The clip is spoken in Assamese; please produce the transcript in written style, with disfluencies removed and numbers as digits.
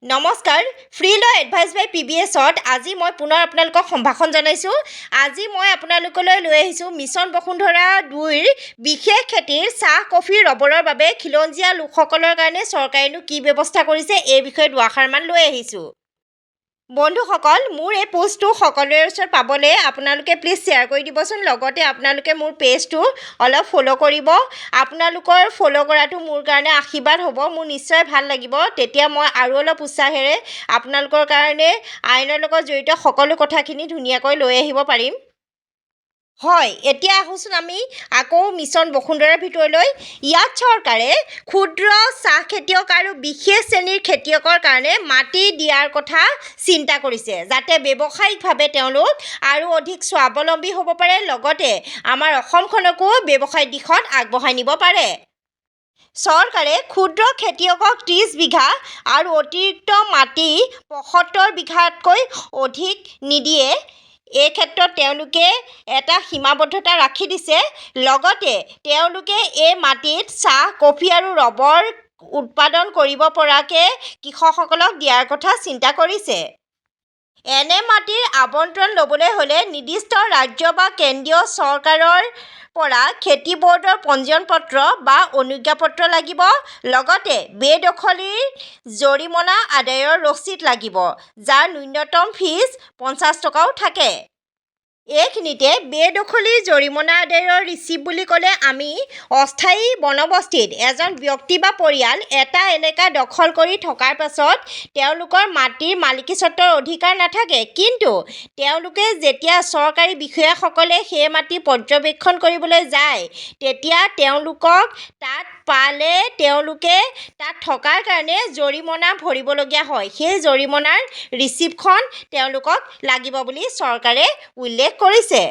নমস্কাৰ, ফ্ৰী ল এডভাইচ বাই পিবিএছত আজি মই পুনৰ আপোনালোকক সম্ভাষণ জনাইছোঁ। আজি মই আপোনালোকলৈ লৈ আহিছোঁ মিছন বসুন্ধৰা 2ৰ বিশেষ খেতিৰ চাহ, কফি, ৰবৰৰ বাবে খিলঞ্জীয়া লোকসকলৰ কাৰণে চৰকাৰেনো কি ব্যৱস্থা কৰিছে, এই বিষয়ে দুআষাৰমান লৈ আহিছোঁ। বন্ধুসকল, মোৰ এই পোষ্টটো সকলোৰে ওচৰত পাবলৈ আপোনালোকে প্লিজ শ্বেয়াৰ কৰি দিবচোন। লগতে আপোনালোকে মোৰ পেজটো অলপ ফ'ল' কৰিব। আপোনালোকৰ ফ'ল' কৰাটো মোৰ কাৰণে আশীৰ্বাদ হ'ব। মোৰ নিশ্চয় ভাল লাগিব। তেতিয়া মই আৰু অলপ উৎসাহেৰে আপোনালোকৰ কাৰণে আইনৰ লগত জড়িত সকলো কথাখিনি ধুনীয়াকৈ লৈ আহিব পাৰিম। হয়, এতিয়া আহোঁচোন আমি আকৌ মিছন বসুন্ধৰাৰ ভিতৰলৈ। ইয়াত চৰকাৰে ক্ষুদ্ৰ চাহ খেতিয়ক আৰু বিশেষ শ্ৰেণীৰ খেতিয়কৰ কাৰণে মাটি দিয়াৰ কথা চিন্তা কৰিছে, যাতে ব্যৱসায়িকভাৱে তেওঁলোক আৰু অধিক স্বাৱলম্বী হ'ব পাৰে, লগতে আমাৰ অসমখনকো ব্যৱসায়িক দিশত আগবঢ়াই নিব পাৰে। চৰকাৰে ক্ষুদ্ৰ খেতিয়কক 30 বিঘা আৰু অতিৰিক্ত মাটি 75 বিঘাতকৈ অধিক নিদিয়ে। এই ক্ষেত্ৰত তেওঁলোকে এটা সীমাবদ্ধতা ৰাখি দিছে। লগতে তেওঁলোকে এই মাটিত চাহ, কফি আৰু ৰবৰ উৎপাদন কৰিব পৰাকৈ কৃষকসকলক দিয়াৰ কথা চিন্তা কৰিছে। এনে মাটিৰ আবণ্টন ল'বলৈ হ'লে নিৰ্দিষ্ট ৰাজ্য বা কেন্দ্ৰীয় চৰকাৰৰ পৰা খেতি ব'ৰ্ডৰ পঞ্জীয়ন পত্ৰ বা অনুজ্ঞাপত্ৰ লাগিব, লগতে বেদখলীৰ জৰিমনা আদায়ৰ ৰচিদ লাগিব, যাৰ ন্যূনতম ফীজ 50 টকাও থাকে। এইখিনিতে বেদখলীৰ জৰিমনা আদায়ৰ ৰিচিপ্ট বুলি ক'লে আমি অস্থায়ী বনবস্তিত এজন ব্যক্তি বা পৰিয়াল এটা এলেকা দখল কৰি থকাৰ পাছত তেওঁলোকৰ মাটিৰ মালিকীস্বত্বৰ অধিকাৰ নাথাকে। কিন্তু তেওঁলোকে যেতিয়া চৰকাৰী বিষয়াসকলে সেই মাটি পৰ্যবেক্ষণ কৰিবলৈ যায়, তেতিয়া তেওঁলোকক তাত পালে তেওঁলোকে তাত থকাৰ কাৰণে জৰিমনা ভৰিবলগীয়া হয়। সেই জৰিমনাৰ ৰিচিপ্টখন তেওঁলোকক লাগিব বুলি চৰকাৰে উল্লেখ কৰিছে।